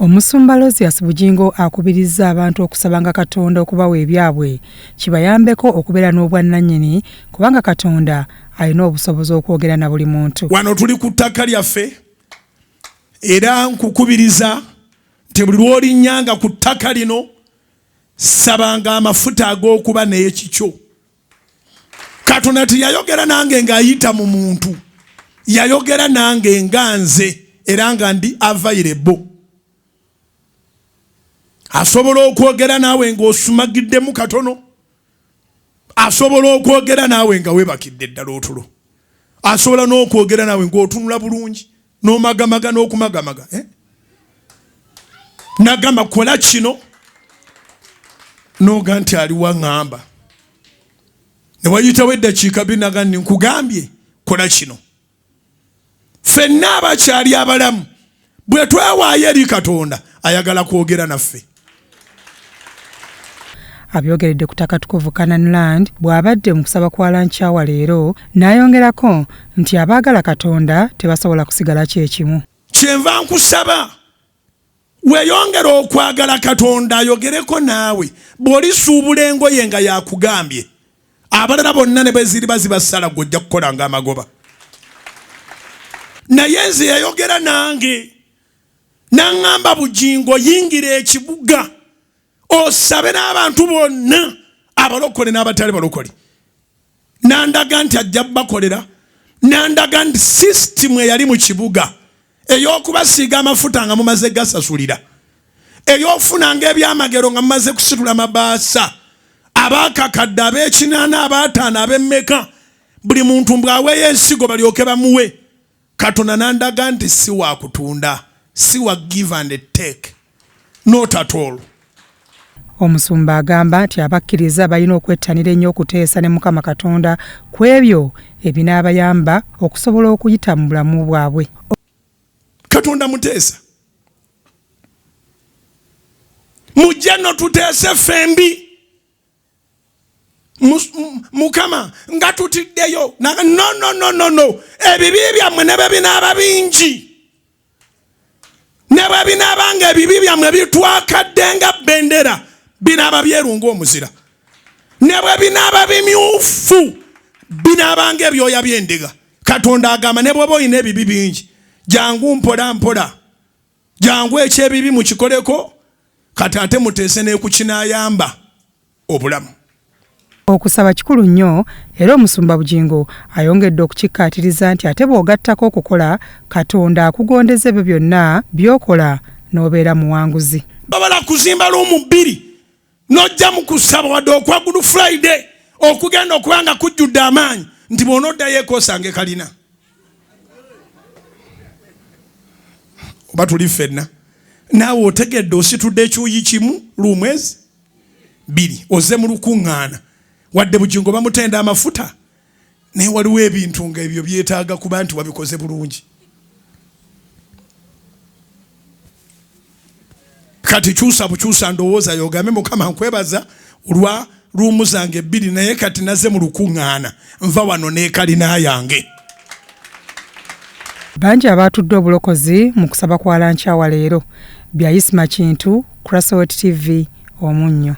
Omusumba Aloysius Bugingo akubirizza abantu okusabanga Katonda okubawa ebyabwe kibayambeko okubeera n'obwannannyini kubanga Katonda alina obusobozi okwogera na buli muntu. Wano tuli ku ttaka lyaffe era nkukubiriza nti buli lw'olinnyanga ku ttaka lino sabanga amafuta ag'okuba n'ekikyo. Katonda teyayogera nange ng'ayita mu muntu, yayogera nange nga nze era nga ndi available. Asobola okwogera naawe ng'osumagiddemu katono, asobola okwogera naawe nga weebakidde ddala otulo, asobola n'okwogera naawe ng'otunula bulungi n'omagamaga n'okumagamaga eh? Nagamba kola kino noga nti aliwa ŋŋamba, ne wayitawo eddakiika bbiri naga nti nkugambye kola kino. Ffenna abakyali abalamu bwe twewaayo eri Katonda ayagala kwogera naffe. Abyogeredde ku ttaka tukuvu Canaan Land bw'abadde mu kusaba kwa Lankyawa leero n'ayongerako nti abaagala Katonda tebasobola kusigala kyekimu. Kyenva nkusaba weeyongere okwagala Katonda ayogereko naawe. Bw'olisuubula engoye nga yakugambye, abalala bonna ne bwe ziriba zibasala gwe ojja kukola ng'amagoba. Naye nze yayogera nange n'aŋŋamba, Bugingo yingira ekibuga osabe n'abantu bonna abalokole n'abatali balokole. Nandaga nti ajja bakolera, nandaga nti sisitimu eyali mu kibuga ey'okubasiiga amafuta nga mumaze gasasulira, ey'okufunanga ebyamagero nga mumaze kusitula mabaasa, abaakakadde, ab'ekinaana, abaataano, ab'emmeka, buli muntu mbw'aweeyo ensigo balyoke bamuwe. Katonda nandaga nti si wa kutunda, si wa give and take, not at all. Omusumba agamba nti abakkiriza balina okwettanira ennyo okuteesa ne Mukama Katonda ku ebyo ebinaabayamba okusobola okuyita mu bulamu bwabwe. Katonda muteesa, mujje no tuteese ffembi. Mukama nga tutiddeyo no no no no no, ebibi byammwe ne bwe binaaba bingi, ne bwe binaaba nga ebibi byammwe bitwakadde nga bendera, binaaba byeru ng'omuzira, ne bwe binaaba bimyufu binaaba ng'ebyoya by'endiga. Katonda agamba ne bw'oba olina ebibi bingi, jangu mpola mpola, jangu ekyebibi mukikoleko, kati ate muteese n'ekukinayamba obulamu. Okusaba kikulu nnyo era Omusumba Bugingo ayongedde okukikkaatiriza nti ate bw'ogattako okukola, Katonda akugondeza ebyo byonna by'okola n'obeera muwanguzi. Babala kuzimba luumu bbiri n'ojja mu kusaba wadde okwa Good Friday okugenda okuba nga kujjudde amaanyi nti bw'onoddayo eka osange kalina. Oba tuli ffenna naawe otegedde ositudde ekyuyi kimu luumu ezi bbiri ozze mu lukuŋŋaana wadde Bugingo bamutenda amafuta naye waliwo ebintu nga ebyo byetaaga kuba nti wabikoze bulungi. Kati kyusa bukyusa ndowooza yogambe Mukama nkwebaza olwa ruumu zange bbiri naye kati naze mu lukuŋŋaana nva wano n'ekalina yange. Bangi abaatudde obulokozi mu kusaba kwa Lankyawa leero. Bya Isma Kintu, Crasowet TV, Omunnyo.